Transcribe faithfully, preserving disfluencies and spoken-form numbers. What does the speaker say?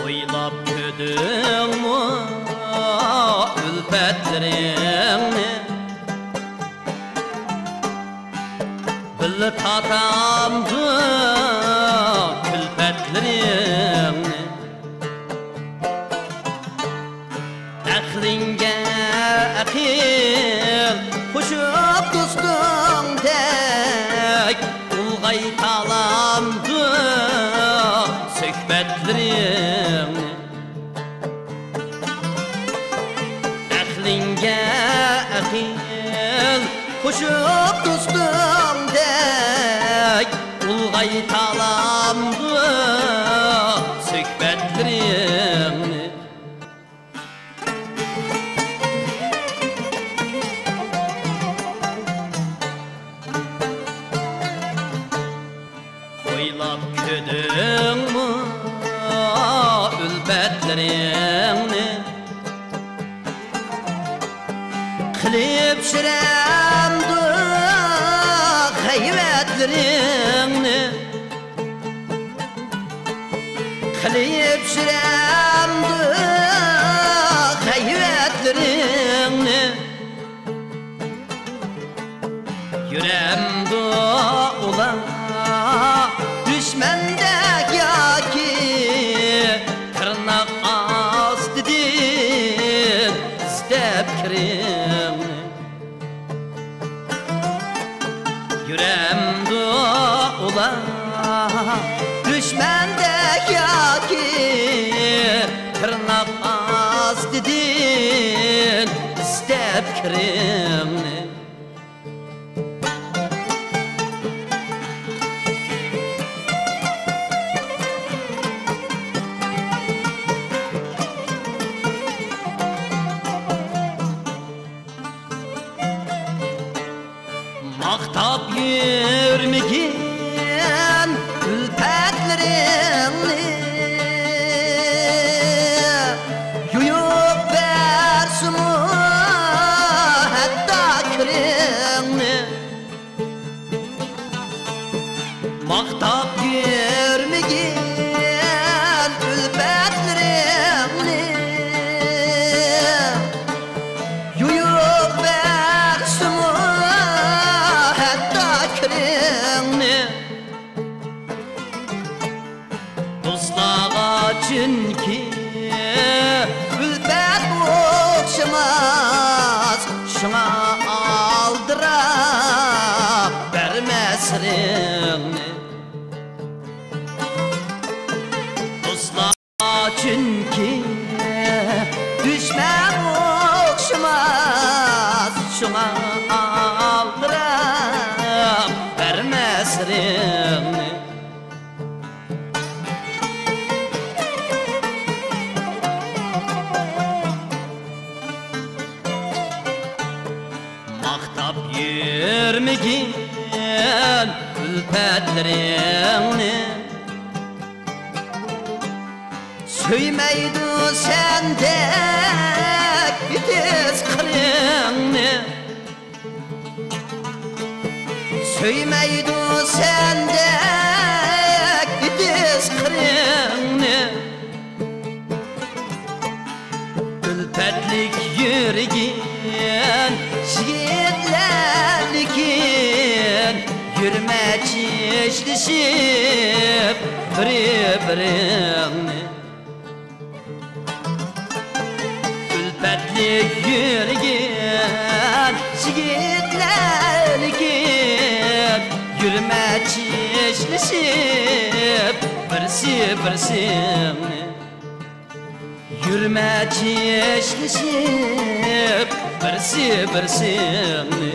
ئويلاپ كۆردۈڭمۇ ئۈلپەتلىرىڭنى؟ بىللە تارتامدۇ كۈلپەتلىرىڭنى؟ ئەقلىڭگە ئەقىل قوشۇپ دوستۇڭدەك، ئۇلغايتالامدۇ سۆھبەتلىرىڭنى؟ ئەقلىڭگە ئەقىل قوشۇپ دوستۇڭدەك، ئۇلغايتالامدۇ سۆھبەتلىرىڭنى؟ ئويلاپ كۆردۈڭمۇ ئۈلپەتلىرىڭنى؟ قىلىپ چۈشۈرەمدۇ غەيۋەتلىرىڭنى؟ قىلىپ چۈشۈرەمدۇ غەيۋەتلىرىڭنى؟ يۈرەمدۇ ئۇلار دۈشمەندەك ياكى تىرناق ئاستىدىن ئىزدەپ كىرىڭنى؟ يۈرەمدۇ ئۇلار دۈشمەندەك ياكى تىرناق ئاستىدىن ئىزدەپ كىرىڭنى؟ ماختاپ يۈرمىگىن ئۈلپەتلىرىڭنى، يۇيۇپ بەرسىمۇ ھەتتا كىرىڭنى. ماختاپ يۈرمىگىن ئۈلپەتلىرىڭنى، يۇيۇپ بەرسىمۇ ھەتتا كىرىڭنى. دوستلارغا چۈنكى ئۈلپەت ئوخشىماس، شۇڭا ئالدىراپ بەرمە سىرىڭنى. دوستلار چۈنكى دۈشمەن ئوخشىماس، شۇڭا ئالدىراپ بەرمە سىرىڭنى. ماختاپ يۈرمىگىن ئۈلپەتلىرىڭنى، سۆيمەيدۇ سەندەك ئېتىز قىرىڭنى. سۆيمەيدۇ سەندەك ئېتىز قىرىڭنى. ئۈلپەتلىك يۈرگەن يىگىتلەر لېكىن، يۈرمە چېچىلىشىپ بىرى-بىرىڭنى. ئۈلپەتلىك يۈرگەن يىگىتلەر لېكىن، يۈرمە چېچىلىشىپ بىرسى-بىرسىڭنى. يۈرمە چېچىلىشىپ بىرسى-بىرسىڭنى.